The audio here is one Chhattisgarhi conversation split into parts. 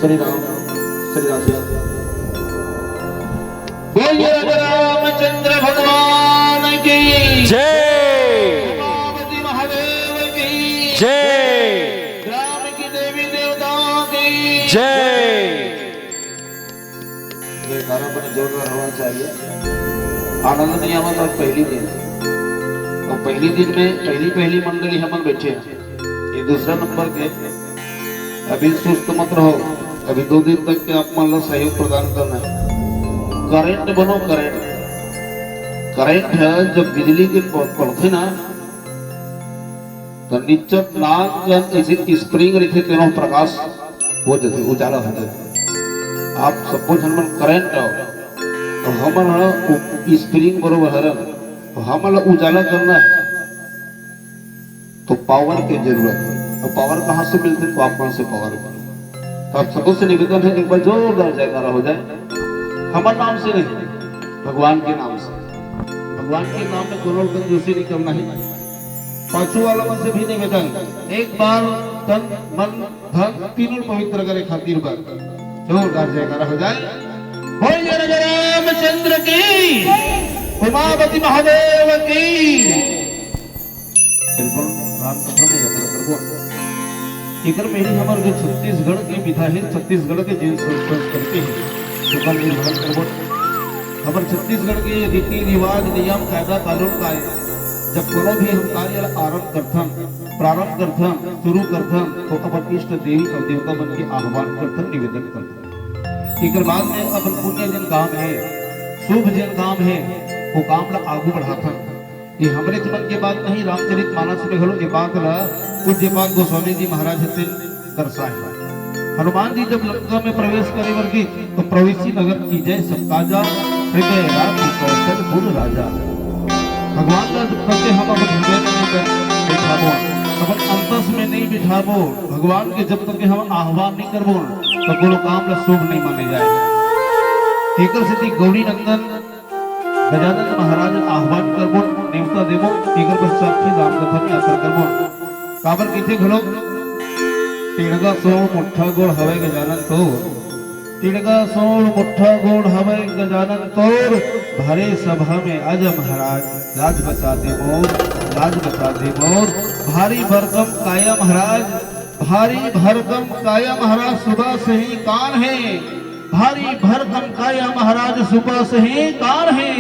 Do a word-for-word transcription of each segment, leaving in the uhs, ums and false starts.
श्री राम, श्री राधे। बोलिए राजा रामचंद्र भगवान की जय। उमापति महादेव की जय। ग्राम की देवी देवता की जय। जयकारा बने जोरदार होना चाहिए। आनंद नहीं आवा तो पहली दिन, और पहली दिन में पहली पहली मंडली हमन बैठे हैं, ये दूसरा नंबर के। अभी सुस्त मत रहो, अभी दो दिन तक के आप मन ला सहयोग प्रदान करना है। करंट बनो, करंट। करंट है, जब बिजली के प-, पड़थे ना, तो निचत नान कन ऐसे स्प्रिंग रखे, तेनो प्रकाश हो जाते, उजाला हो जाते। आप सबो झन मन करंट आओ, तो हमन ह उ-, स्प्रिंग बरोबर हरन, तो हमन ला उजाला करना है। तो पावर के जरूरत है। अब पावर कहाँ से मिलते? तो आप मन से पावर मिलते। तो आप सबों से निवेदन है, एक बार जोरदार जयकारा हो जाए, हमर नाम से नहीं, भगवान के नाम से। भगवान के नाम में कोनो कंजूसी नहीं करना है। पाछू वाला मन से भी निवेदन, एक बार तन, मन, धन तीनों पवित्र करे खातिर बर जोरदार जयकारा हो जाए। बोलिए राजा रामचंद्र की, उमापति महादेव की। बिल्कुल राम कथा में यात्रा करबो। एकर पहली हमर जो छत्तीसगढ़ के विधा है, छत्तीसगढ़ के जेन सं-, संस्कृति है, ओकर निर्धारण करबो। हमर छत्तीसगढ़ के रीति रिवाज, नियम, कायदा, कानून का है। जब कोनो भी हम कार्य ला आरंभ करथन, प्रारंभ करथन, शुरू करथन, तो अपन इष्ट देवी और देवता मन के आह्वान करथन, निवेदन करथन। एकर बाद में अपन पुण्य जेन काम है, शुभ जेन काम है, वो काम ला आगू बढ़ाथन। ये हमरे मन के बात नहीं, रामचरित मानस में घलो ये बात ला पूज्यपाद गोस्वामी जी महाराज हतिन दर्शाए। हनुमान जी जब लंका में प्रवेश करे बर गे, तो प्रवेशी नगर कीजै सब काजा, हृदय राखि कौशल गुण राजा। भगवान ला जब तक हम अपन हृदय में नहीं कर-, बिठाबो, अपन अंतस में नहीं बिठाबो, भगवान के जब तक हम आह्वान नहीं करबो, तो कोनो काम ला शुभ नहीं माने जाए। एकर सेती गौरी नंदन गजानन महाराज आह्वान करबो, नेवता देबो, एकर पश्चात फिर राम कथा में यात्रा करबो। काबर कहिथे घलो, टेड़गा सोंड़ मोट्ठा गोड़ हवय गजानन तोर, टेड़गा सोंड़ मोट्ठा गोड़ हवय गजानन तोर, भरे सभा में आजा महाराज, लाज बचा दे मोर, लाज बचा दे मोर, भारी भरकम काया महाराज, भारी भरकम काया महाराज सुबह से ही कान है, भारी भरकम काया महाराज सुबह से ही कान है।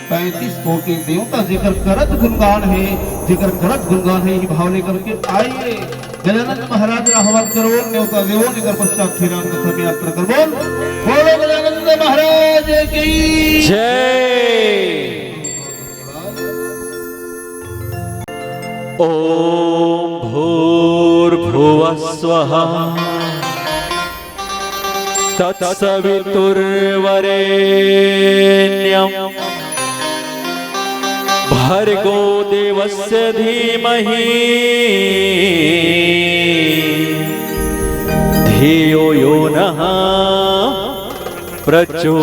पैंतीस कोटि देवता जेकर करत गुणगान है, जेकर करत गुणगान है, ये भाव लेकर के आइए। गजानंद महाराज आह्वान करो, नेवता देवो, एकर पश्चात श्री राम कथा में यात्रा करबो। बोलो गजानंद महाराज की जय। ॐ भूर्भुवः स्वः तत्सवितुर्वरेण्यं भर्गो देवस्य धीमहि धियो यो नः प्रचोदयात्।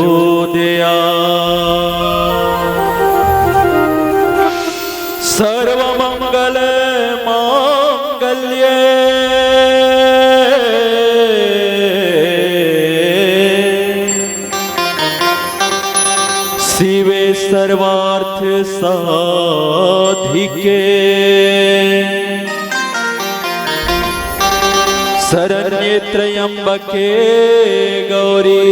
सर्वमंगल मांगल्ये शिवे सर्वार्थ साधिके शरण्ये त्र्यंबके गौरी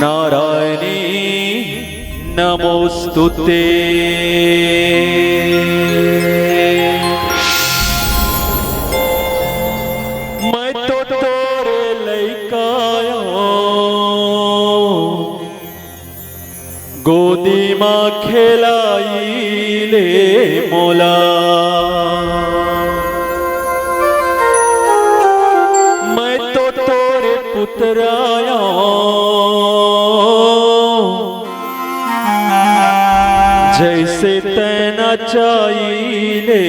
नारायणी नमोस्तुते। मैं तो तोरे लइका आयो गोदी मा खेलाई ले मोला। मैं तो तोरे पुतरायो जैसे तैना चाही ले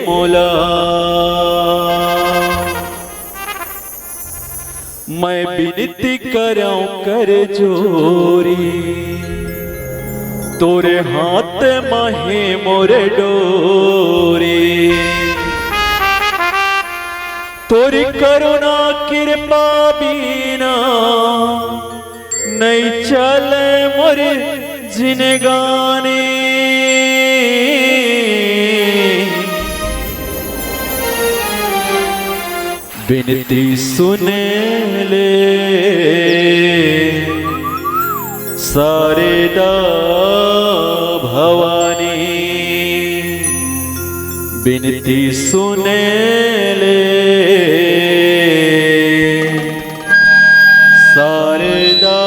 मोला। मैं बिनती करौं कर जोरी, तोरे हाथ म हे मोर डोरी। तोरी करुणा कृपा बिना नइ चले मोर जिनगानी। बिनती सुन ले शारदा भवानी, बिनती सुन ले शारदा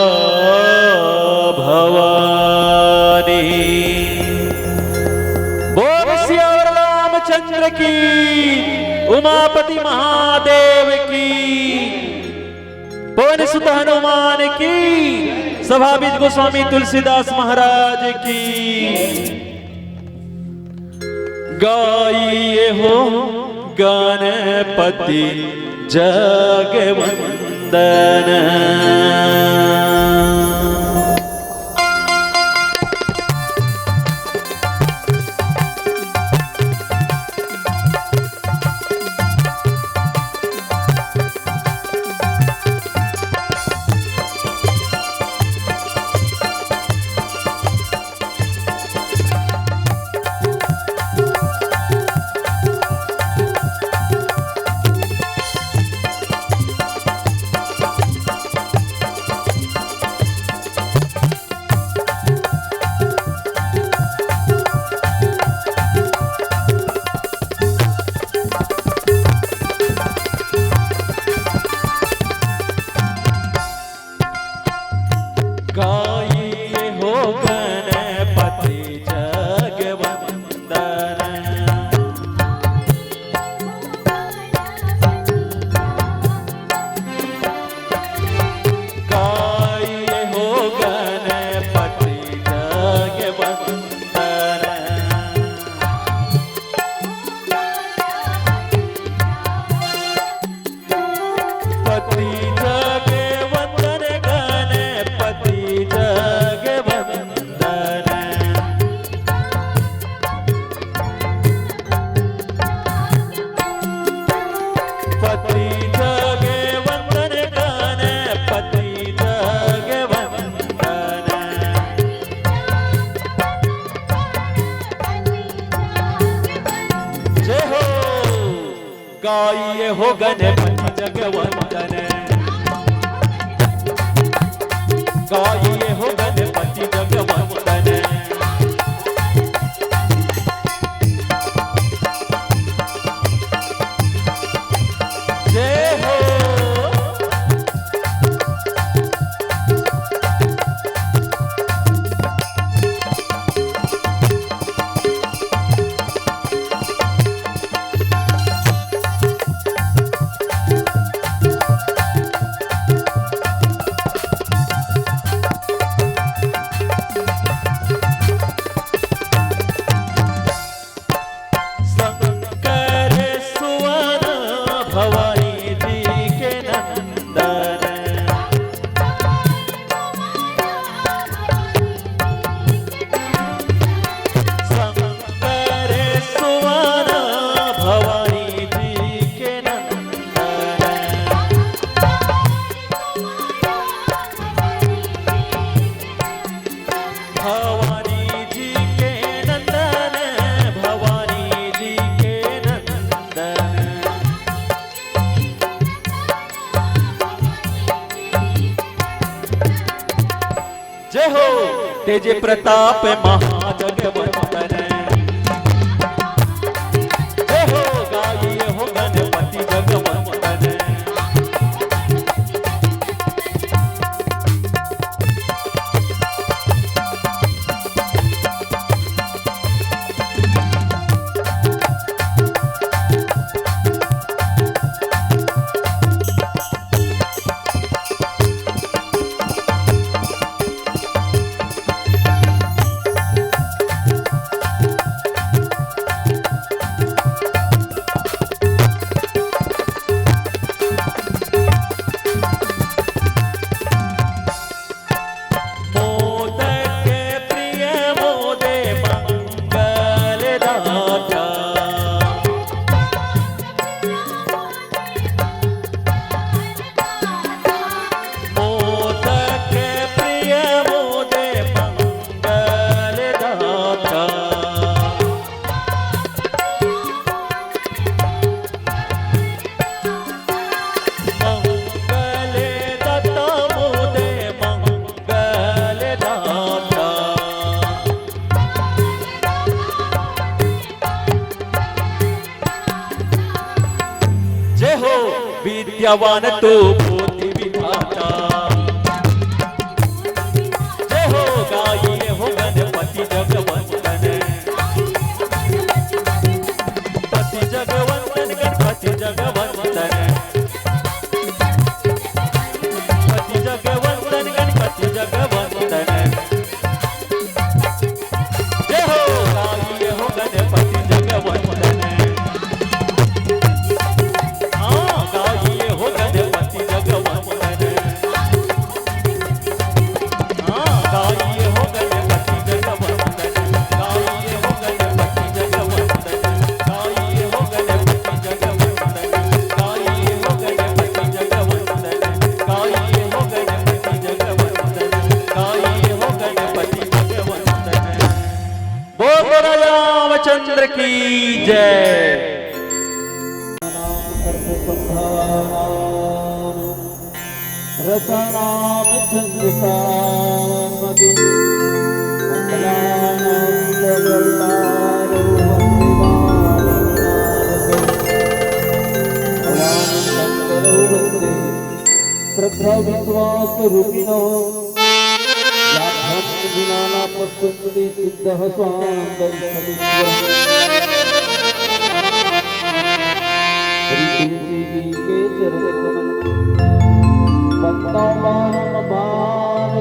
भवानी। बोल सियावर रामचंद्र की, उमापति महादेव की, पवन सुत हनुमान की, सभा बीज गोस्वामी तुलसीदास महाराज की। गाइए हो गणपति जगवंदन। गाइए हो गणपति जगवंदन। गाइए हो गणपति जगवंदन। पति जगवंदन गणपति जगवंदन। पति जगवंदन गणपति जगवंदन। जय हो। गाइए हो गणपति जगवंदन। गाइए हो गणपति जगवंदन। जय हो। शंकर सुवन भवानी जी के नंदन। शंकर सुवन भवानी जी के नंदन। भवानी जी के नंदन, भवानी जी के नंदन। जय हो। तेज प्रताप महाजगवंदन। जय हो, गाइए हो गणपति जगवंदन। भगवान तो पोथी विधाता। जय हो गाइए हो गणपति जगवंदन। पति जगवंदन, गणपति जगवंदन। पति जगवंदन, गणपति जगवंदन। जय हो, गाइए हो गणपति जगवंदन। हाँ, गाइए हो गणपति जगवंदन। हाँ, गाइए हो गणपति जगवंदन। गाइए हो गणपति जगवंदन। गाइए हो गणपति जगवंदन। गाइए हो गणपति जगवंदन। गाइए हो गणपति जगवंदन। गाइए हो गणपति जगवंदन। बोल रामचंद्र की जय। रसानां छन्दसामपि। मङ्गलानां च कर्तारो वन्दे मातरम्। भगवान शंकरो वन्दे श्रद्धा विश्वास रूपिणो। याभ्यां विना न पश्यन्ति सिद्धः स्वां दर्शनीश्वरम्। श्री तुलसी जी के चरण कमल, बंदौं बारंबार,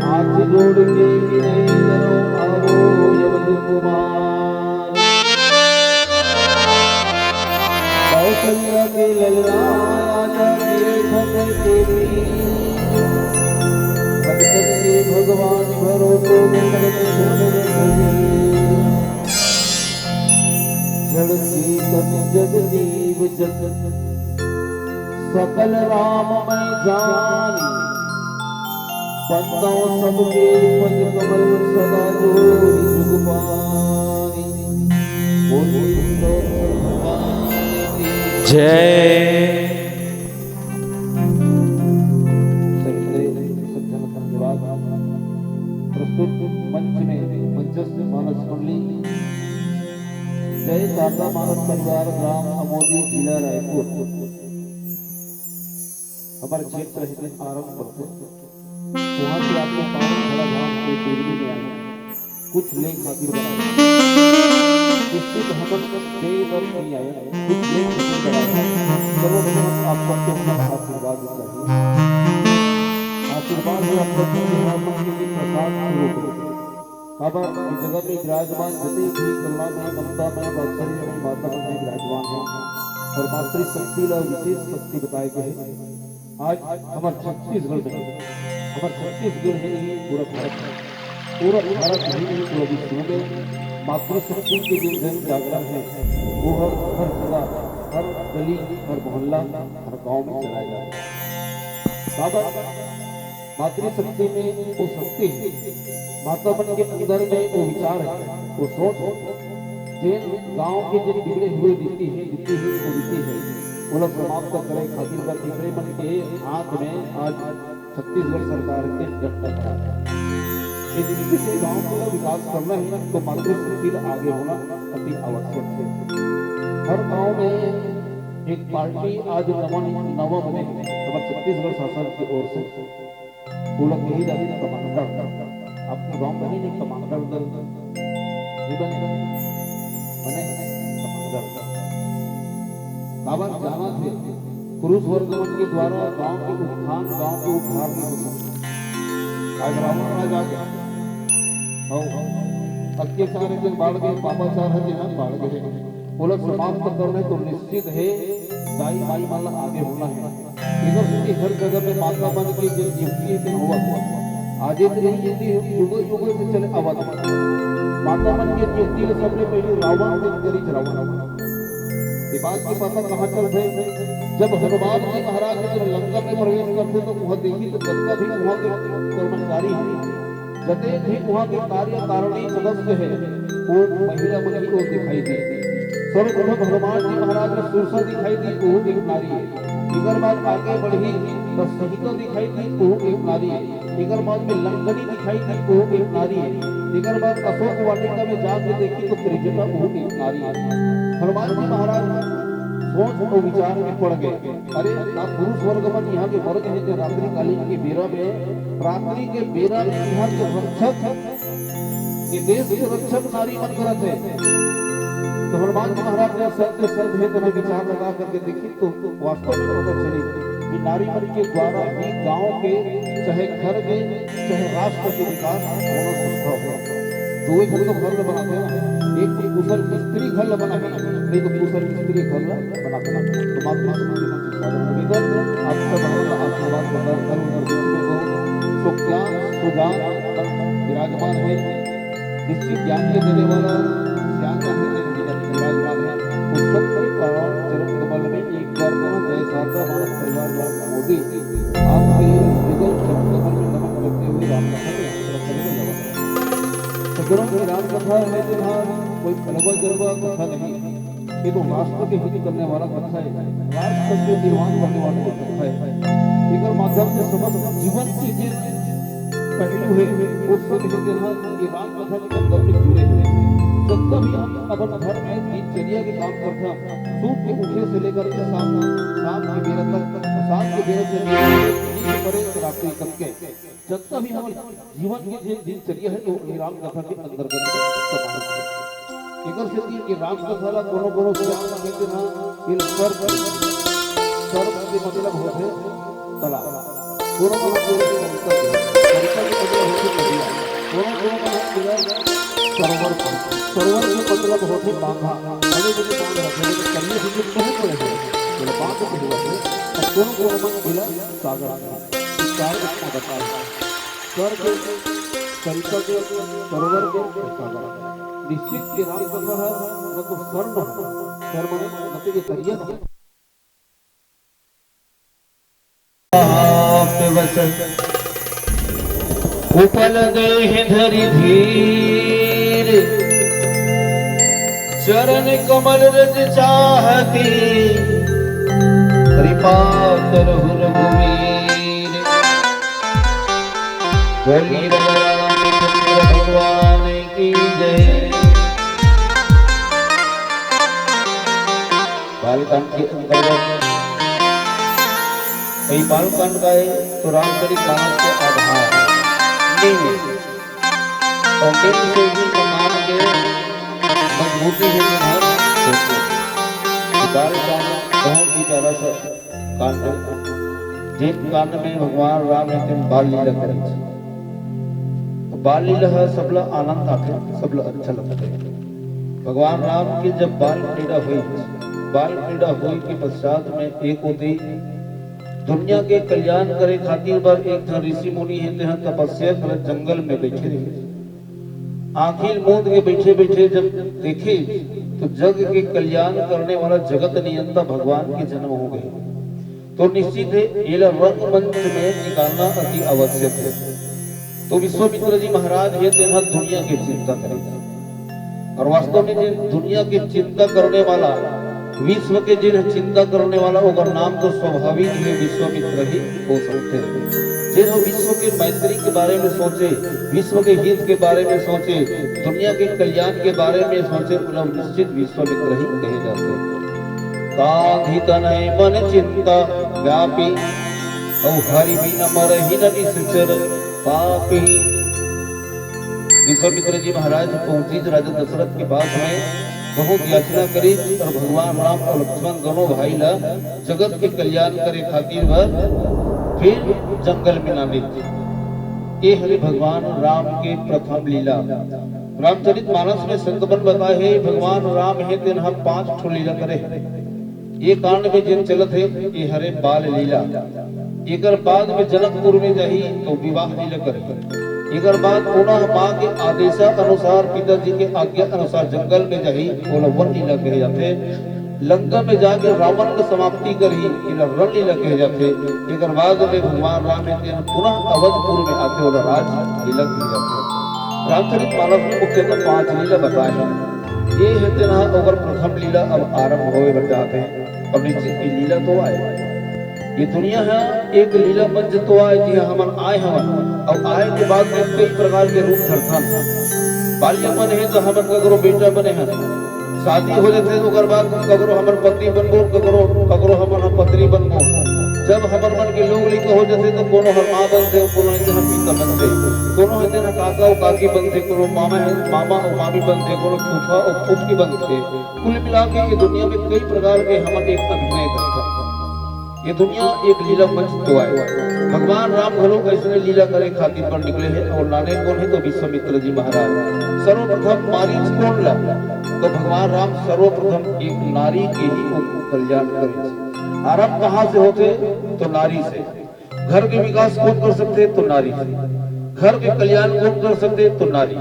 हाथ जोड़ के विनय करो, आवो अवध कुमार। कौशल्या के ललना आजा, गिरे खंजर के तीर। भक्तन के भगवान भरोसो, विसरत सुन रघुवीर। जड़ चेतन जग जीव जगत, सकल राममय जानी। बंदौं सबके पद कमल, सदा जोरि जुग पानी। बोलिए भगवान की जय। सविनय सज्जन धन्यवाद। प्रस्तुत मंच में मंचस्थ मानस मंडली, जय शारदा मानस परिवार, ग्राम अमोदी, जिला रायपुर। हमर क्षेत्र हे आरंभ करथे। वहाँ से आपको पावन धरा धाम के देवरी में आए, कुछ लेख खातिर बनाए। निश्चित हमन दे बर नहीं आए, कुछ लेख खातिर बनाए। सर्वप्रथम आप सबको हमर आशीर्वाद चाहिए। आशीर्वाद में आप सबको यहाँ पर के लिए प्रसाद स्वरूप काबर ए जगत में विराजमान जते भी करुणामय, ममतामय, वात्सल्यमय माता मन भी विराजमान हे और मातृशक्ति ला विशेष शक्ति बताए गए हे। आज हमर छत्तीसगढ़ में, हमर छत्तीसगढ़ ही नहीं, पूरा भारत में, पूरा भारत ही नहीं, पूरा विश्व में मातृशक्ति के जो जन जागरण हे, वो हर, हर जगह, हर गली, हर मोहल्ला, हर गांव में चलाए जा रहे हैं। बाबा, मातृशक्ति में वो शक्ति हे, माता मन के अंदर में वो विचार हे, वो सोच हे। जेन गांव के जेन बिगड़े हुए रीति हे, रीति हे, कुरीति हे, वो ला समाप्त करे खातिर का तीसरे मन के हाथ में आज छत्तीसगढ़ सरकार के डंडा पड़ा हे। ये रीति से गांव को विकास करना हे तो मातृशक्ति ला आगे होना अति आवश्यक हे। हर गांव में एक पार्टी आज नवा, नवा बने हे, हमर छत्तीसगढ़ शासन की ओर से। वो लोग यही जाते कमांडर। आपके गांव बने नहीं कमांडर दल? नहीं बने? बने कमांडर दल। काबर जाना थे, पुरुष वर्ग मन के द्वारा गांव के उत्थान, गांव के उद्धार नहीं हो सकता। आज रावण राज आ गया। हौ, हौ। अत्याचार एक दिन बाढ़ गए, पापाचार है दिन बाढ़ गए। वो लोग समाप्त करने तो निश्चित है, दाई माई मन ला आगे होना है। एकर सेती हर जगह में माता मन के जेन नियुक्ति हे तेन होवत हे। आजे तो नहीं, ये तो युगों युगों से चले आवत हे। माता मन के नियुक्ति में सबले पहले रावण के करी रावण। ये बात के पता कहाँ चलथे? जब हनुमान जी महाराज जब लंका में प्रवेश करथे तो वह देखी तो जतका भी वहाँ के कर्मचारी हे, जते भी वहाँ के कार्यकारिणी सदस्य हे, वो महिला मन ही वो दिखाई दी। सर्वप्रथम हनुमान जी महाराज ला सुरसा दिखाई दी, वो एक नारी हे। एकर बाद आगे बढ़ही तो सीता दिखाई दी, वो एक नारी हे। एकर बाद में लंकनी दिखाई दी, वो एक नारी हे। एकर बाद अशोक वाटिका में जाके देखी तो त्रिजटा, वो एक नारी हे। हनुमान जी महाराज सोच अउ विचार में पड़ गए। अरे, आप पुरुष वर्ग मन, इहाँ के वर्ग हे, ते रात्रि कालीन के बेरा में, रात्रि के बेरा में इहाँ के रक्षक, ये देश के रक्षक नारी मन करत हे। तो हनुमान जी महाराज ने सत्य सत्य हे तेन विचार लगा करके देखी, तो वास्तव में पता चली कि नारी मन के द्वारा ही गांव के, चाहे घर के, चाहे राष्ट्र के विकास होना संभव है। दो एक ठन तो घर ल बनाथे ना, एक तो कुशल मिस्त्री घर ल बनाही, नहीं तो कुशल मिस्त्री घर ल बनाथे ना। तो मातृशक्ति मंच सादर निवेदन, आप सब हमन ला आशीर्वाद प्रदान करो, उधर बीच में हो, सो ज्ञान, सो ज्ञान विराजमान है। निश्चित ज्ञान के देने वाला ज्ञान का हृदय विराजमान है। उस सत्य पावन चरण कमल में एक बार पुनः जय शारदा मानस परिवार राम मोदी आपके युगल चरण कमल में नमन करते हुए राम कथा के यात्रा करने लगा। सज्जनों, की राम कथा है तो यहाँ कोई अलवा जलवा कथा नहीं, ये तो राष्ट्र के हित करने वाला कथा है, राष्ट्र के निर्माण करने वाली कथा है। एकर माध्यम से समस्त जीवन के जे पहलू है, वो सब ये देना, ये राम कथा के अंदर में जुड़े हुए हैं। जब भी हम अपन घर में दिनचर्या के काम करते हैं, सुबह के उठे से लेकर के शाम, शाम के बेरा तक, शाम के बेरा से लेकर के दिन परे रात्रि तक के, जब भी हम जीवन के जे दिनचर्या है, वो ये राम कथा के अंतर्गत समाहित है। एकर सेती ये राम कथा ला कोनो कोनो श्याम कहथे ना, ये सर्व, सर्व के मतलब होथे तालाब। कोनो कोनो के सरिता के, सरिता के मतलब होथे नदिया। कोनो कोनो मन ह एला सरोवर, सरोवर के मतलब होथे बांधा। बड़े बड़े बांध होथे, लेकिन करिया से जो बहुत बड़े होथे, जेला बांध कहे जाथे। अउ कोनो कोनो मन एला सागर कथे। विस्तार इतना बताए। स्वर्ग, सरिता के, सरोवर के, सागर। निश्चित ये राम कथा है, न तो स्वर्ण है, स्वर्ण माने न तो ये करिया है। आप वचन उपल देहि धरि धीर, चरण कमल रज चाहती, कृपा करहु रघुवीर। बोली राम रामचंद्र भगवान की जय। बालकांड के अंतर्गत, ये बालकांड का है तो रामचरित मानस के आधार नींव है। और नींव से ही भगवान के मजबूती है कि हर होती है। बालकांड बहुत ही प्यारा सा कांड, जेन कांड में भगवान राम एक दिन बाल लीला करे। तो बाल लीला ह सबला आनंद आथे, सबला अच्छा लगथे। भगवान राम के जब बाल क्रीड़ा हुई, बाल क्रीड़ा हुई के पश्चात में एक होती दुनिया के कल्याण करे खातिर बर एक झन ऋषि मुनि हे, तेहा तपस्या करत जंगल में बैठे रहे। आंखी मूंद के बैठे बैठे जब देखे, तो जग के कल्याण करने वाला जगत नियंता भगवान के जन्म हो गए। तो निश्चित है, एला रंगमंच में निकालना अति आवश्यक है। तो विश्वामित्र जी महाराज हे, तेन ह दुनिया के चिंता करे। और वास्तव में जिन दुनिया के चिंता करने वाला, विश्व के जिन चिंता करने वाला, ओकर नाम तो स्वाभाविक है, विश्वामित्र ही हो सकते हैं। जे ह विश्व के मैत्री के बारे में सोचे, विश्व के हित के बारे में सोचे, दुनिया के कल्याण के बारे में सोचे, ओला निश्चित विश्वामित्र ही कहे जाथे। गांधी तनय मन चिंता व्यापी, अउ हरि बिन मरहि न निश्चर पापी। विश्वामित्र जी महाराज पहुंचिस राजा दशरथ के पास में, बहुत याचना करिस और भगवान राम और लक्ष्मण दोनों भाई ला जगत के कल्याण करे खातिर बर फिर जंगल में लानिस। ये हरे भगवान राम के प्रथम लीला। रामचरित मानस में संत मन बताए हे, भगवान राम हे तेन ह पांच ठो लीला करे। ये कांड में जेन चलत हे, ये हरे बाल लीला। एकर बाद में जनकपुर में जाही तो विवाह लीला करही। एकर बाद पुनः माँ के आदेशा अनुसार, पिताजी के आज्ञा अनुसार जंगल में जाही, ओला वन लीला कहे जाथे। लंका में जाके रावण के समाप्ति करही, एला रण लीला कहे जाथे। एकर बाद में भगवान राम हे तेन पुनः अवधपुर में आथे, ओला राज लीला कहे जाथे। रामचरित मानस में मुख्यतः पांच लीला बताए हे। ये हे तेन ह ओकर प्रथम लीला अब आरंभ होवे बर जात हे। अब निश्चित ये लीला तो आए, ये दुनिया ह एक लीला मंच तो आए, जिहां हमन आए हवन। अब आए के बाद में कई प्रकार के रूप धरथन। बाल्य मन हे तो हमन ककरो बेटा बने हन, शादी हो जाथे, ओकर बाद ककरो हमन पति बनबो, ककरो, ककरो हमन ह पत्नी बनबो। जब हमर मन के लोग लइका हो जाथे, तो कोनो हर माँ बनथे, कोनो एक दिन ह पिता बनथे, कोनो एक दिन ह काका अउ काकी बनथे, कोनो मामा, मामा अउ मामी बनथे, कोनो फूफा अउ फूफकी बनथे। कुल मिला के ये दुनिया में कई प्रकार के हमन एक अभिनय करथन। ये दुनिया एक लीला मंच तो आय। भगवान राम घलो अइसने लीला करे खातिर बर निकले हे अउ लाने कोन हे तो विश्वामित्र जी महाराज। सर्वप्रथम मारीच कोन ला? तो भगवान राम सर्वप्रथम एक नारी के ही वो कल्याण करे। आरंभ कहाँ से होथे? तो नारी से। घर के विकास कोन कर सकथे? तो नारी से। घर के कल्याण कोन कर सकथे? तो नारी।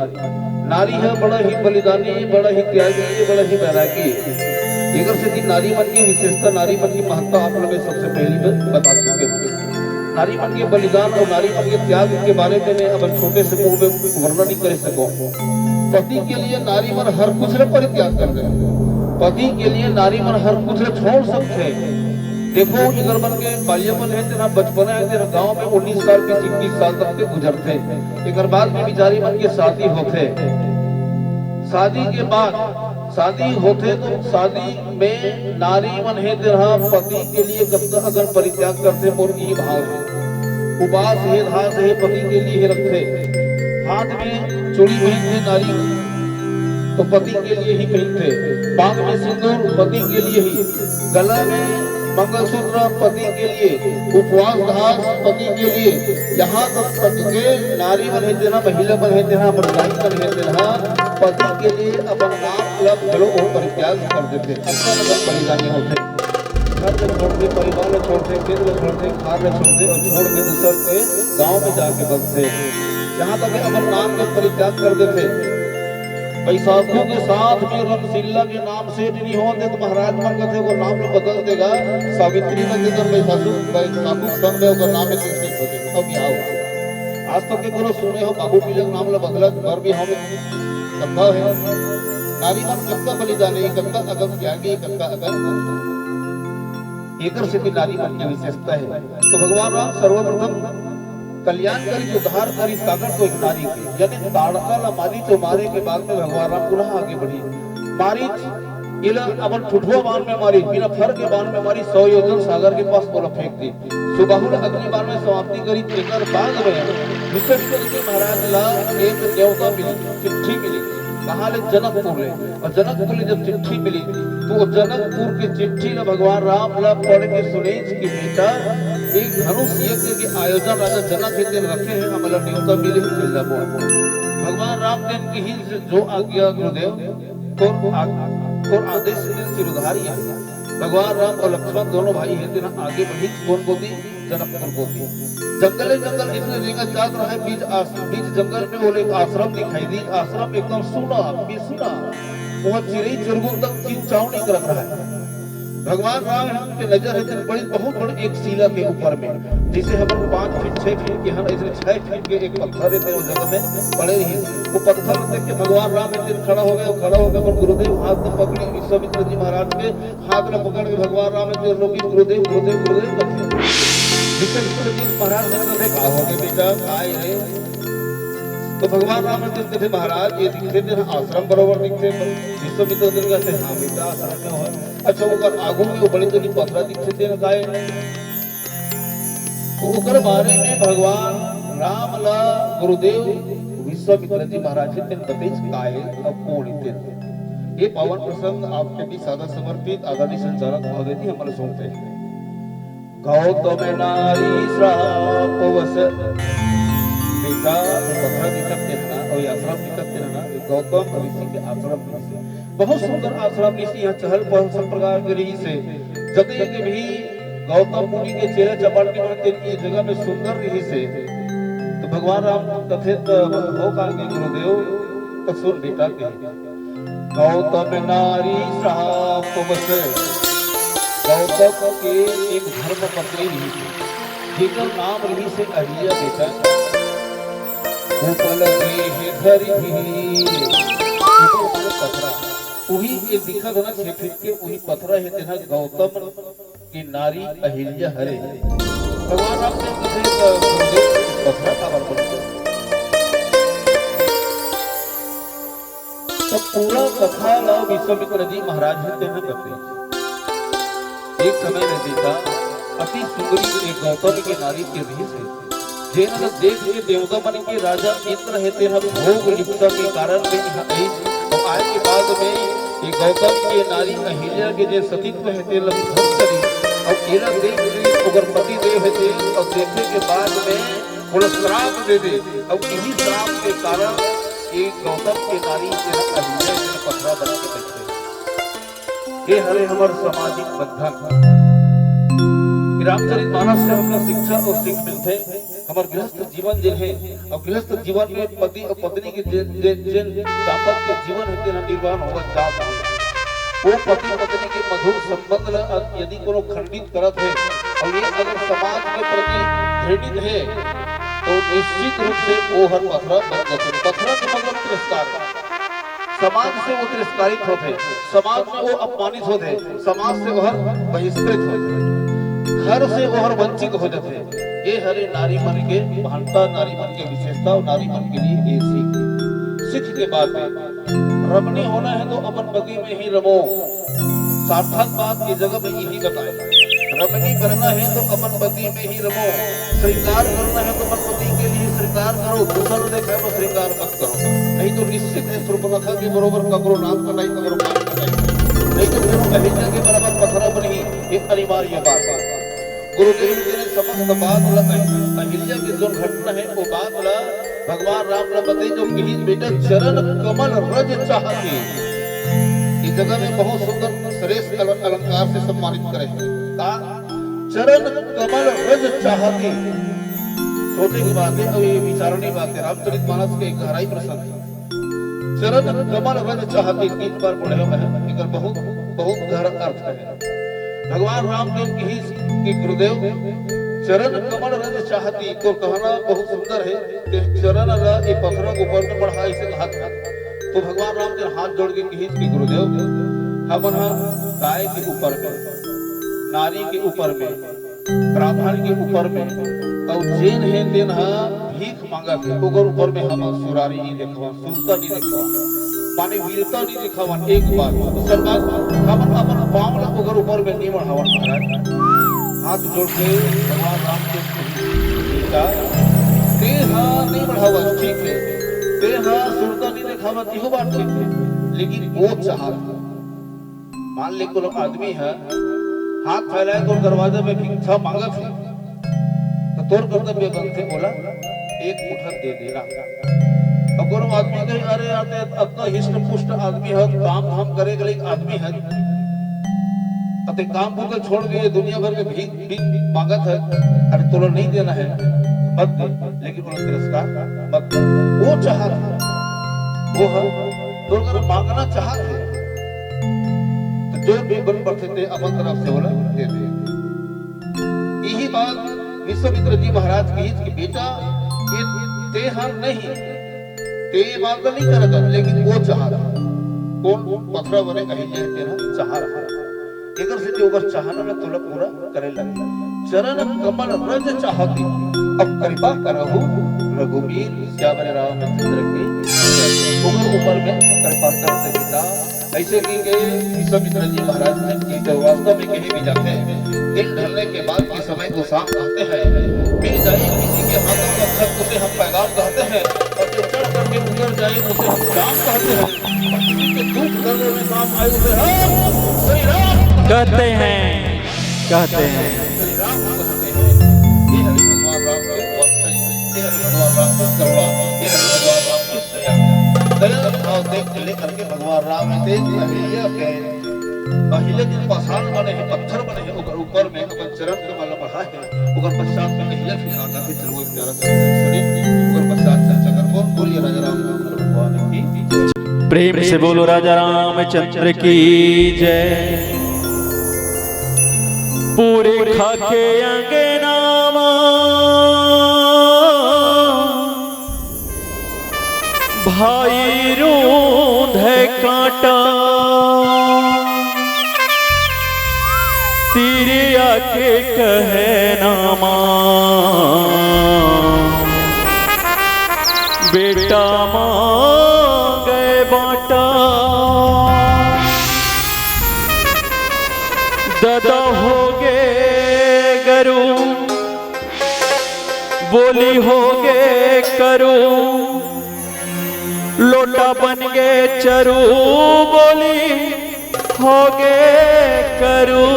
नारी है बड़ा ही बलिदानी, बड़ा ही त्यागी, बड़ा ही वैरागी। एकर सेती नारी मन की विशेषता, नारी मन की महत्ता आप लोग में सबसे पहली ब-, बता चुके हूँ। नारी मन के बलिदान और नारी मन के त्याग के बारे में मैं अपन छोटे से मुंह में वर्णन नहीं कर सकूं। पति के लिए नारी मन हर कुछ ला परित्याग कर दे। पति के लिए नारी मन हर कुछ ला छोड़ सकथे। देखो, इधर मन के बालियापन है तेरा, बचपना है तेरा, गांव में उन्नीस साल के, इक्कीस साल तक के गुजरथे। एकर बाद में बिचारी मन के शादी होथे। शादी के बाद, शादी होथे तो शादी में नारी मन हे तेरा पति के लिए कतका अगर परित्याग करथे, मोर ई भाव हे। उपास हे, धास हे, पति के लिए ही रखथे। हाथ में चूड़ी पहनथे नारी, तो पति के लिए ही पहनथे। बांग में सिंदूर पति के लिए ही, गला में मंगलसूत्र पति के लिए, उपवास धास पति के लिए, यहाँ तक तक के नारी मन हे तेरा, महिला मन हे तेरा, अपन दाई मन हे तेरा, पति के लिए अपन नाम ला घलो वो परित्याग कर देथे। अतका बलिदानी होथे। घर ला छोड़थे, परिवार ला छोड़थे, खेत ला छोड़थे, खार ला छोड़थे और छोड़ के दूसर के गांव में जाके बसथे। यहाँ तक कि अपन नाम के परित्याग कर देथे। बैसाखू के साथ में रंगशीला के नाम से नहीं होन दे तो महाराज मन कथे वो नाम ला बदल देगा। सावित्री मन के जब बैसाखू, बैसाखू संग में ओकर नाम में सेट हो जाए, तब बिहाव हो। आज तक के कोनो सुने हो बाबू पिला के नाम ला बदलत बर भी हम संभव है। नारी मन कतका बलिदानी, कतका अगम त्यागी, कतका अगम, एकर सेती नारी मन के विशेषता है। तो भगवान राम सर्वप्रथम कल्याण करी, उद्धार करी, सागर को एक नारी के, यानी ताड़का ला मारीच मारे के बाद में भगवान राम पुनः आगे बढ़ी। मारीच इला अपन ठुठुआ बाण में मारी, बिना फर के बाण में मारी, सौ योजन सागर के पास ओला फेंक दी। सुबाहु ला अग्नि बाण में समाप्ति करी, तेकर बाद में विश्वामित्र जी महाराज ला एक न्योता मिली, चिट्ठी मिली, कहाँ ले? जनकपुर ले। और जनकपुर ले जब चिट्ठी मिली, तो वो जनकपुर के चिट्ठी ला भगवान राम ला पढ़ के सुनेच कि बेटा, एक धनुष यज्ञ के आयोजन राजा जनक के दिन रखे हैं, हमला न्योता मिले ही चिल्ला बोल। भगवान राम दिन की ही जो आज्ञा गुरुदेव, तोर आ-, तोर आदेश से सिर उधारी है। भगवान राम और लक्ष्मण दोनों भाई हैं, तेना आगे बढ़ी, कौन बोली? जनकपुर बोली। जंगले जंगल जिसने रेंगा जात रहा है, बीच आस-, बीच जंगल में वो एक आश्रम दिखाई दी। आश्रम एकदम सूना, बिसना, वहाँ चिरई चुरगुन तक चिंचावनी करत रहा है। भगवान राम के नजर है, तेन बड़ी बहुत बड़ी एक शिला के ऊपर में, जिसे हम पाँच फीट, छह फीट के हन, ऐसे छह फीट के एक पत्थर है, तेन वो जगह में पड़े रही। वो पत्थर देख के भगवान राम एक दिन खड़ा हो गए, वो खड़ा हो गए, पर गुरुदेव हाथ में पकड़ी विश्वामित्र जी महाराज के, हाथ में पकड़ के भगवान राम एक दिन रोकी, "गुरुदेव, गुरुदेव, गुरुदेव," करके। विश्वामित्र जी महाराज ने कहा, "का हो गए बेटा, काय है?" तो भगवान राम ने कथे, "महाराज, ये दिखथे तेन आश्रम बरोबर दिखथे।" विश्वामित्र जी कहते, "हाँ बेटा, आश्रम में हो।" अच्छा, ओकर आगू में वो बड़े जनी पथरा दिखथे तेन काय? ओकर बारे में भगवान राम ला गुरुदेव विश्वामित्र जी महाराज जी तेन बतेच काय अउ कोन तेन। ये पावन प्रसंग आपके भी सादर समर्पित आदरणीय संचालक महोदय जी हमला सौंपे हैं। गौतम नारी श्राप वश। बेटा, वो पथरा दिखत तेन ना, अउ आश्रम दिखत तेन ना, गौतम ऋषि के आश्रम रहिसे। बहुत सुंदर आश्रम रहिसे, यहाँ चहल पहल सब प्रकार के रहिसे। जतेक भी गौतम मुनि के चेला चपाटी मन तेन की जगह में सुंदर रहिसे। तो भगवान राम कथे त हो का के गुरुदेव, त सुन बेटा के। गौतम नारी श्राप वश। गौतम के एक धर्म पत्नी रहिसे, जेकर नाम रहिसे अहिल्या बेटा। उपल गेह धरि धीर। उपल माने पथरा। उही एक दिखत हे ना छह फीट के, उही पथरा हे तेन ह गौतम के नारी अहिल्या हरे। भगवान राम ने पूछे, "त गुरुदेव, पथरा काबर बनथे?" तब पूरा कथा ला विश्वामित्र जी महाराज हे तेन बते। एक समय में देखा, अति सुंदरी एक गौतम के नारी के रहिस हे, जेन ला देख के देवता मन के राजा इंद्र हे तेन भोग लिप्सा के कारण में यहाँ आई। और आए के बाद में ये गौतम के नारी अहिल्या के जे सतीत्व हे तेन ला भंग करी। और एला देख के ओकर पति देव हे तेन और देखे के बाद में ओला श्राप दे दे। और यही श्राप के कारण ये गौतम के नारी तेन अहिल्या तेन पथरा बन के बैठे। ये हरे हमर सामाजिक बंधन। रामचरित मानस से हमला शिक्षा और सीख मिलथे। हमर गृहस्थ जीवन जे हे, और गृहस्थ जीवन में पति और पत्नी के जे, जे, जेन दाम्पत्य जीवन हे, तेन निर्वाह होवत जात हे। वो पति पत्नी के मधुर संबंध ला यदि कोनो खंडित करत हे, और ये अगर समाज के प्रति घृणित हे, तो निश्चित रूप से वो हर पथरा बन जाथे। पथरा के मतलब तिरस्कार। समाज से वो तिरस्कारित होथे, समाज में वो अपमानित होथे, समाज से ओहर बहिष्कृत होथे, घर से ओहर वंचित हो जाथे। ये हरे नारी मन के महानता, नारी मन के विशेषता और नारी मन के लिए ये सीख। सीख के बात है, रमणी होना है तो अपन पति में ही रमो। सार्थक बात की जगह में यही बताए, रमणी बनना है तो अपन पति में ही रमो। श्रृंगार करना है तो अपन पति के लिए श्रृंगार करो, दूसरा देखा है तो श्रृंगार मत करो, नहीं तो निश्चित है सूर्पनखा के बरोबर ककरो नाम कटाई, ककरो कान कटाई, नहीं तो फिर अहिल्या के बराबर पथरा बनही, ये अनिवार्य बात है। गुरुदेव जी ने समस्त बात ल अहिल्या के जो घटना है, वो बात ल भगवान राम ल बताई, जो कही, "बेटा, चरण कमल रज चाहती।" इस जगह में बहुत सुंदर श्रेष्ठ अल-, अलंकार से सम्मानित करे हैं। का? "चरण कमल रज चाहती।" सोचे की बात है, अब ये विचारणी बात है, रामचरित मानस के गहराई प्रसंग है। चरण कमल रज चाहती, तीन बार पढ़े हुए हैं, एकर बहुत, बहुत गहरा अर्थ है। भगवान राम के कहिस कि गुरुदेव, चरण कमल रज चाहती, तो कहना बहुत सुंदर है कि चरण ला ये पथरा के ऊपर में बढ़ा, इसे हाथ में। तो भगवान राम के हाथ जोड़ के कहिस कि गुरुदेव, हमन ह गाय के ऊपर में, नारी के ऊपर में, ब्राह्मण के ऊपर में, और जेन हे तेन ह भीख मांगत हे, ओकर ऊपर में हम सुरारी नहीं देखवा, सुरता नहीं देखवा, माने वीरता नहीं दिखावन। एक बात, दूसर बात, हमन अपन पाँव ला ओकर ऊपर में नहीं बढ़ावन महाराज। हाथ जोड़ के भगवान राम के पूजा, ते हा नहीं बढ़ावन, ठीक है, ते हा सुरता नहीं दिखावन, इहो बात ठीक है, लेकिन वो चाहत मान ले कोनो आदमी ह हाथ फैलाए तोर दरवाजा में भिक्षा मांगत हे, तो तोर कर्तव्य बनथे ओला एक मुठन दे देना। अब कोनो आदमी कहे, "अरे यार, ते अतना हिष्ट पुष्ट आदमी ह, काम धाम करे के लायक आदमी ह, अते काम बूता छोड़ के ये दुनिया भर के भीख, भीख मांगत ह, अरे तोला नहीं देना है, मत दे।" लेकिन ओला तिरस्कार मत कर। वो चाहत हे, वो ह, तोर कर मांगना चाहत हे, तो जो भी बन पड़थे ते अपन तरफ से ओला दे दे। यही बात विश्वामित्र जी महाराज कहिस कि बेटा, ये ते हर नहीं, ते ये बात नहीं करत, लेकिन वो चाहत हे। कौन? पथरा बने अहिल्या तेन चाहत हे। एकर सेती ओकर चाहना ल तोला पूरा करे लगे। चरण कमल रज चाहती, अब कृपा करहु रघुबीर। सियावर रामचंद्र की जय। ओकर ऊपर में कृपा कर दे बेटा। ऐसे की के विश्वामित्र जी महाराज ने की तो वास्तव में कहे भी जाते हैं, दिन ढलने के बाद के समय को शाम कहते हैं। मिल जाए किसी के हाथों का खत, उसे हम पैगाम कहते हैं, और जो चढ़ करके उतर जाए, उसे हम जाम कहते हैं। किसी के दुख दर्द में काम आए, उसे हम श्री राम कहते हैं, कहते हैं। श्री राम कहते हैं। ये हरि भगवान राम के वात्सल्य, ये हरि भगवान राम की करुणा, ये हरि भगवान राम की दया। दया भाव देख के लेकर के भगवान राम ने तेज अहिल्या के, अहिल्या के पाषाण बने हैं, पत्थर बने हैं, ओकर ऊपर में अपन चरण कमल बढ़ा है। ओकर पश्चात में अहिल्या फिर आकर के चलो एक प्यारा सा भजन सुने। ओकर पश्चात चर्चा करबो। बोलिए राजा रामचंद्र भगवान की जय। प्रेम से बोलो राजा रामचंद्र की जय। पूरे खाके अंगना मा भाई रूंधे कांटा, तिरिया के कहना मा बेटा मांगे बांटा। ददा होगे गरू, बोली होगे करू, लोटा बन गे चरू, बोली होगे करू।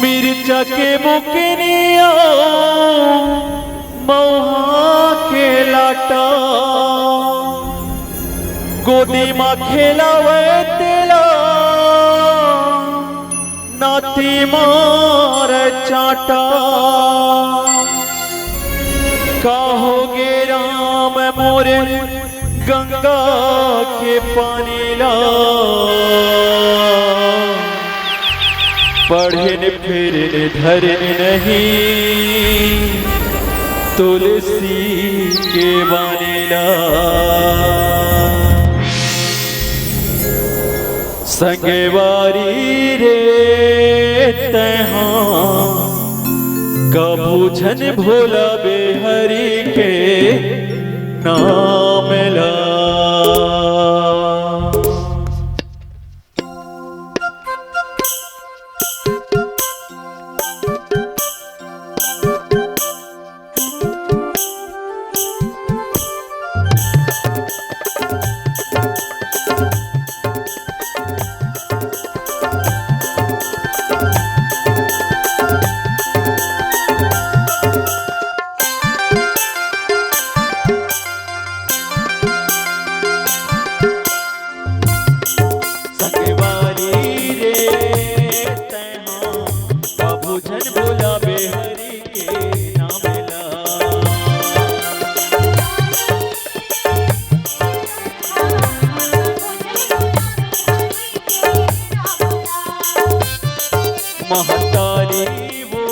मिर्चा के मुकनिया, मउहा के लाटा, गोदी म खेलावय तेला, नाती मार चाटा। का होगे राम मोर गंगा के पानी ला, पढ़ेन फेरेन धरेन नहीं तुलसी के बानी ला। संगवारी रे तैहा कभू झन भोलाबे हरि के नाम ला। संगवारी रे तैहा कभू झन भोलाबे हरि के नाम ला। महतारी वो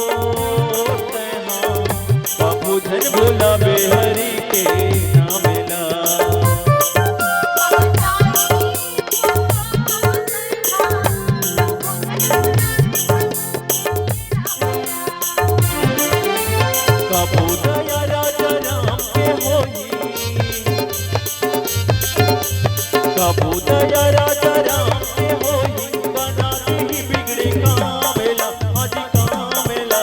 तैहा कभू झन भोलाबे हरि के नाम ला। कभू दया राजा राम के होही, कभू दया राजा राम के होही, बना दीही बिगड़े काम ला, आज काम ला।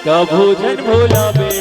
कभू झन भोलाबे।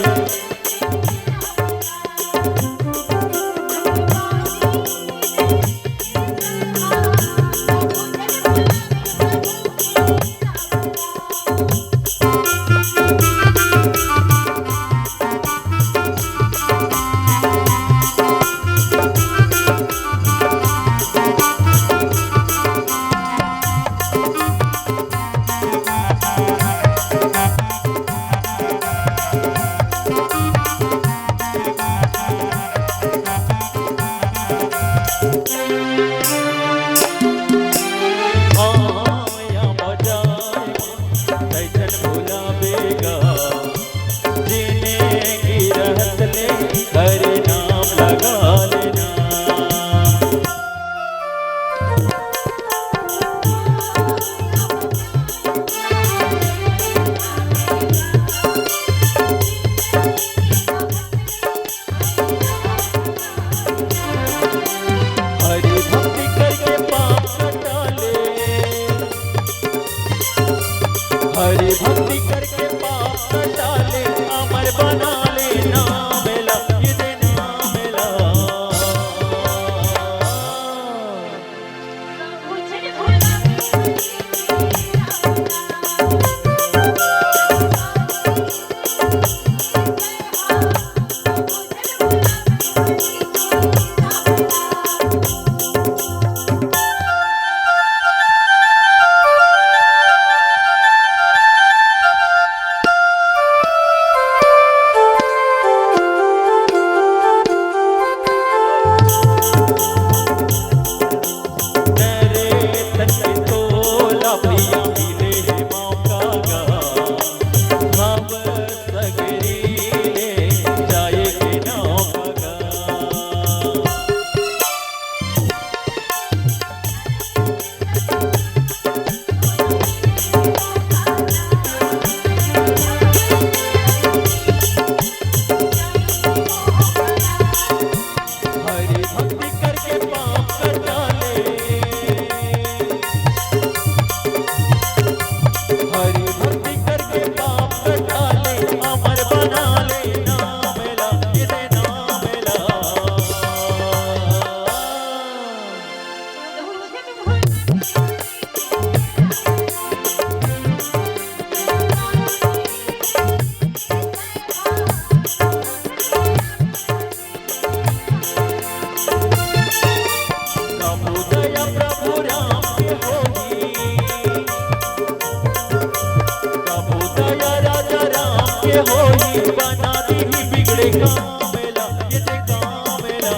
होही बना दीही बिगड़े काम ला, ये दे काम ला।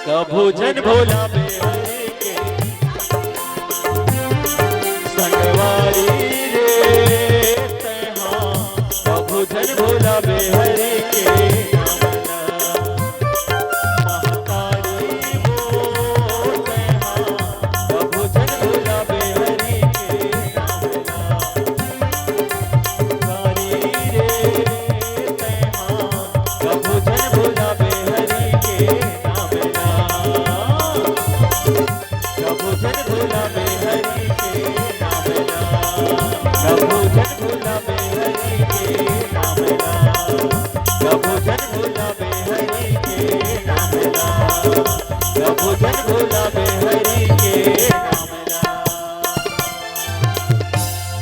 कभू झन भुलाबे हरि के संगवारी रे तैं हा, कभू झन भुलाबे हरि के नाम ला। महतारी मोर तैं हा, कभू झन भुलाबे हरि के नाम ला। महतारी रे तैं हा, कभू झन भुलाबे हरि के नाम ला। कभू झन भुलाबे हरि के नाम ला। कभू झन भुलाबे हरि के नाम ला। कभू झन भुलाबे हरि के नाम ला। कभू झन भुलाबे हरि के नाम ला।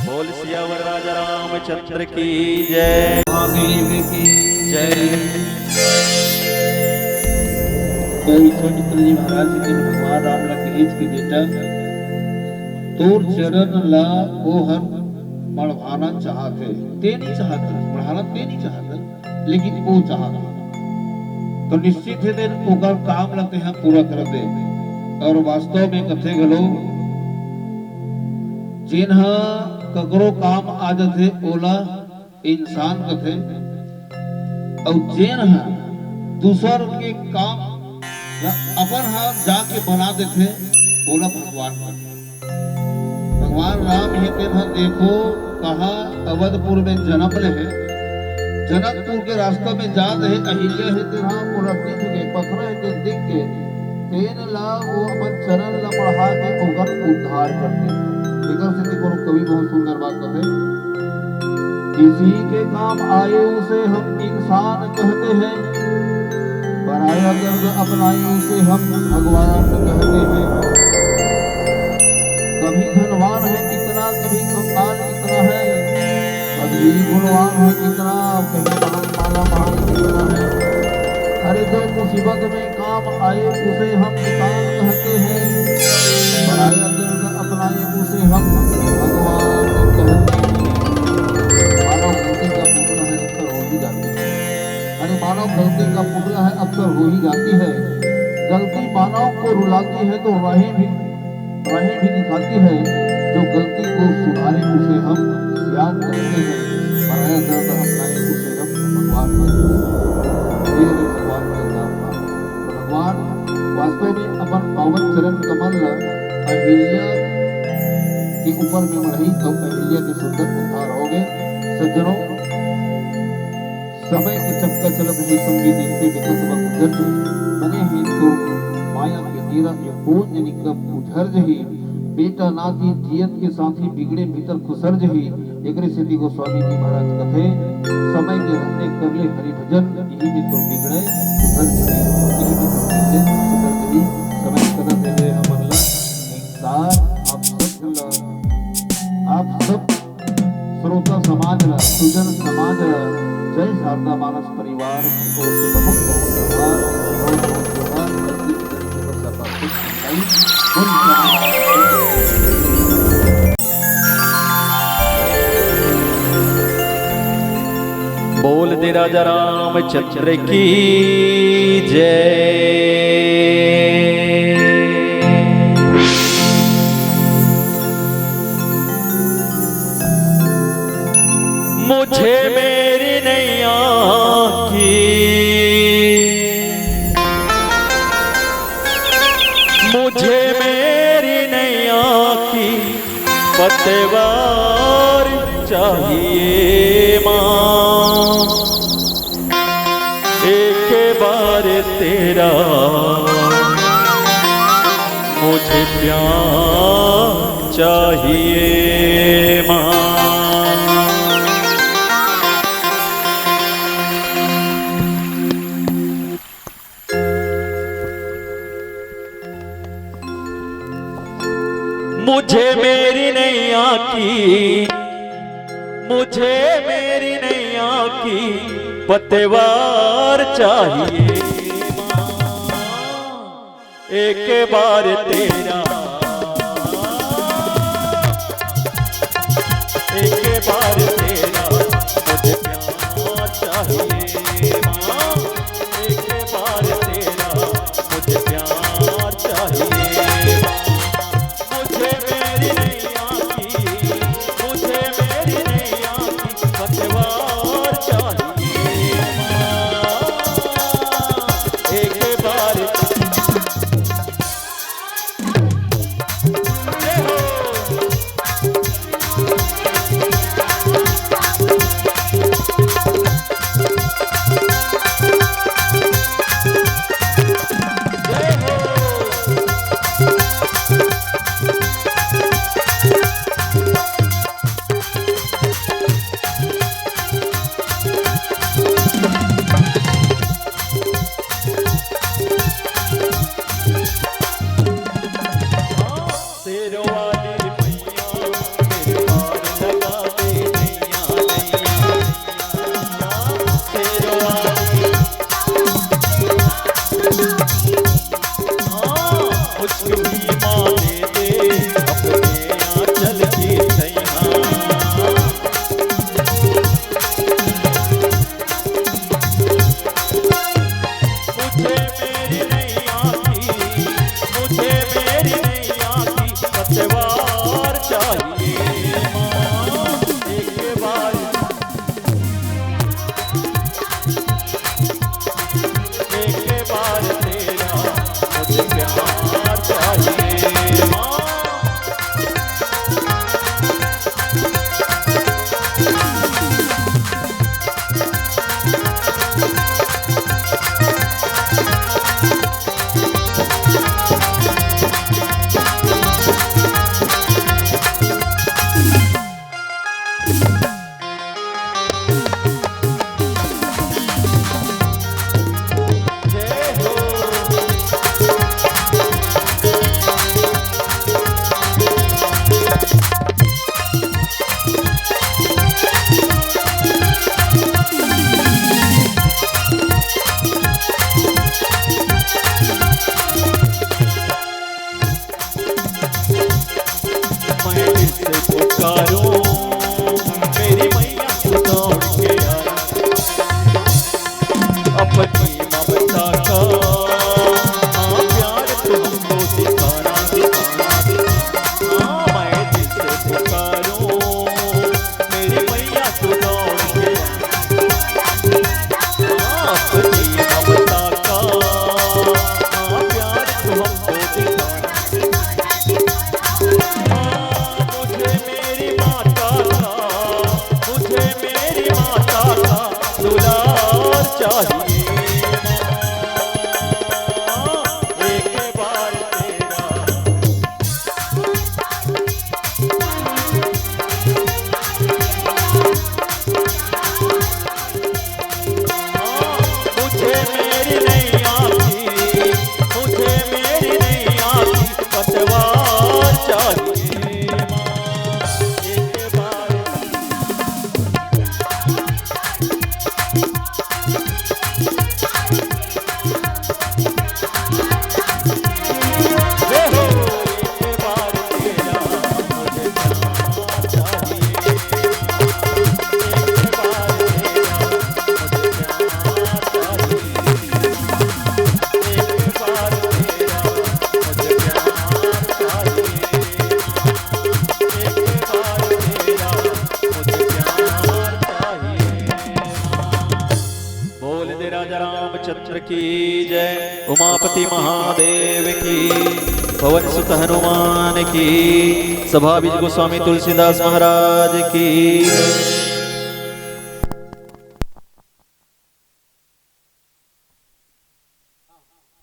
बोल सियावर राजा रामचंद्र की जय। महादेव की जय। तो विश्वामित्र जी महाराज जी के भगवान राम ला कहिस कि बेटा, तोर चरण ला ओ हर मढ़वाना चाहत हे, ते नहीं चाहत, मढ़ाना ते नहीं चाहत, लेकिन ओ चाहत हे। तो निश्चित हे तेन ओकर काम ला तेहा पूरा कर दे। और वास्तव में कथे घलो, जेन ह ककरो काम आ जथे, ओला इंसान कथे, अउ जेन ह दूसर के काम ला अपन हाथ जाके बना देथे, ओला भगवान कथे। भगवान राम हे तेन ह देखो कहाँ अवधपुर में जनम ले हे, जनकपुर के रास्ता में जात हे, अहिल्या हे तेन ह ओला दिख गे, पथरा हे तेन दिख गे, तेन ला वो अपन चरण ला बढ़ा के ओकर उद्धार करथे। एकर सेती कोनो कवि बहुत सुंदर बात कथे, किसी के काम आए उसे हम इंसान कहते हैं, पराया दर्द अपनाए उसे हम भगवान कहते हैं। कभी धनवान है कितना, कभी कंगाल कितना है, कभी गुणवान है कितना, कहीं महान माला महान कितना है। अरे जो मुसीबत में काम आए उसे हम इंसान कहते हैं, पराया दर्द अपनाए उसे हम भगवान कहते हैं। मानव गलती का पुतला है, अक्सर हो ही जाती है। अरे मानव गलती का पुतला है, अक्सर हो ही जाती है। गलती मानव को रुलाती है तो राहें भी, राहें भी दिखाती है। जो गलती को सुधारे उसे हम सियान कहते हैं, पराया दर्द अपनाए उसे हम भगवान कहते हैं। ये है भगवान का काम। तो भगवान वास्तव में अपन पावन चरण कमल ला अहिल्या के ऊपर में मढ़ाइस अउ अहिल्या के सुंदर उद्धार हो गे। सज्जनों, समय के चक्का चलत हे संगी, देखते देखत वह गुजर जाही। बने हे तो माया के डेरा, ये कोन जनी कब उझर जाही। बेटा नाती जियत के साथी, बिगड़े भीतर खुसर जाही। एकरे सेती गोस्वामी जी महाराज कथे, समय के रहते कर ले हरि भजन, इही में तोर बिगड़े सुधर जाही, इही में तोर बिगड़े सुधर जाही। समय कदर देवे हमन ला, निंगसार आप सब ला, आप सब श्रोता समाज ला, सुजन समाज ला, जय शारदा मानस परिवार की ओर से बहुत बहुत जोहार, बहुत बहुत जोहार। बोल दे राजा रामचंद्र की जय। मुझे मेरी नैया की, मुझे मेरी नैया की पतवार चाहिए माँ, एक बार तेरा मुझे प्यार चाहिए माँ। मुझे मेरी नैया की, मुझे मेरी नैया की पतवार चाहिए माँ। एक बार तेरा, एक बार तेरा मुझे प्यार चाहिए माँ, एक बार तेरा मुझे प्यार चाहिए माँ। मुझे मेरी नैया की, मुझे मेरी नैया की पतवार चाहिए माँ। एक बार जय हो। जय हो। शेरों वाली मैया, मेरे पार लगा दे नैया, नैया। शेरों वाली, हाँ, मुझको भी माँ दे दे अपने आंचल की छैया। मुझे मेरी नैया की, मुझे मेरी नैया की पतवार चाहिए माँ। एक बार, एक बार तेरा मुझे प्यार चाहिए माँ। मैं जिसे पुकारूं, मेरी मैया तू दौड़ के आए। अपनी ममता का, हाँ, प्यार तू हमको दिखाना, दिखाना, दिखाना। हाँ, मैं जिसे पुकारूं, मेरी मैया तू दौड़ के आए। हाँ, अपनी ममता का, हाँ, प्यार तू हमको दिखाना। मुझे मेरी माता का, मुझे मेरी माता का दुलार चाहिए। एक बार तेरा मुझे मेरी नैया की, मुझे मेरी नैया की पतवार चाहिए माँ। एक बार बोल दे राजा रामचंद्र की जय, उमापति महादेव की। पवन सुत हनुमान की। सभा बीज गोस्वामी तुलसीदास महाराज की।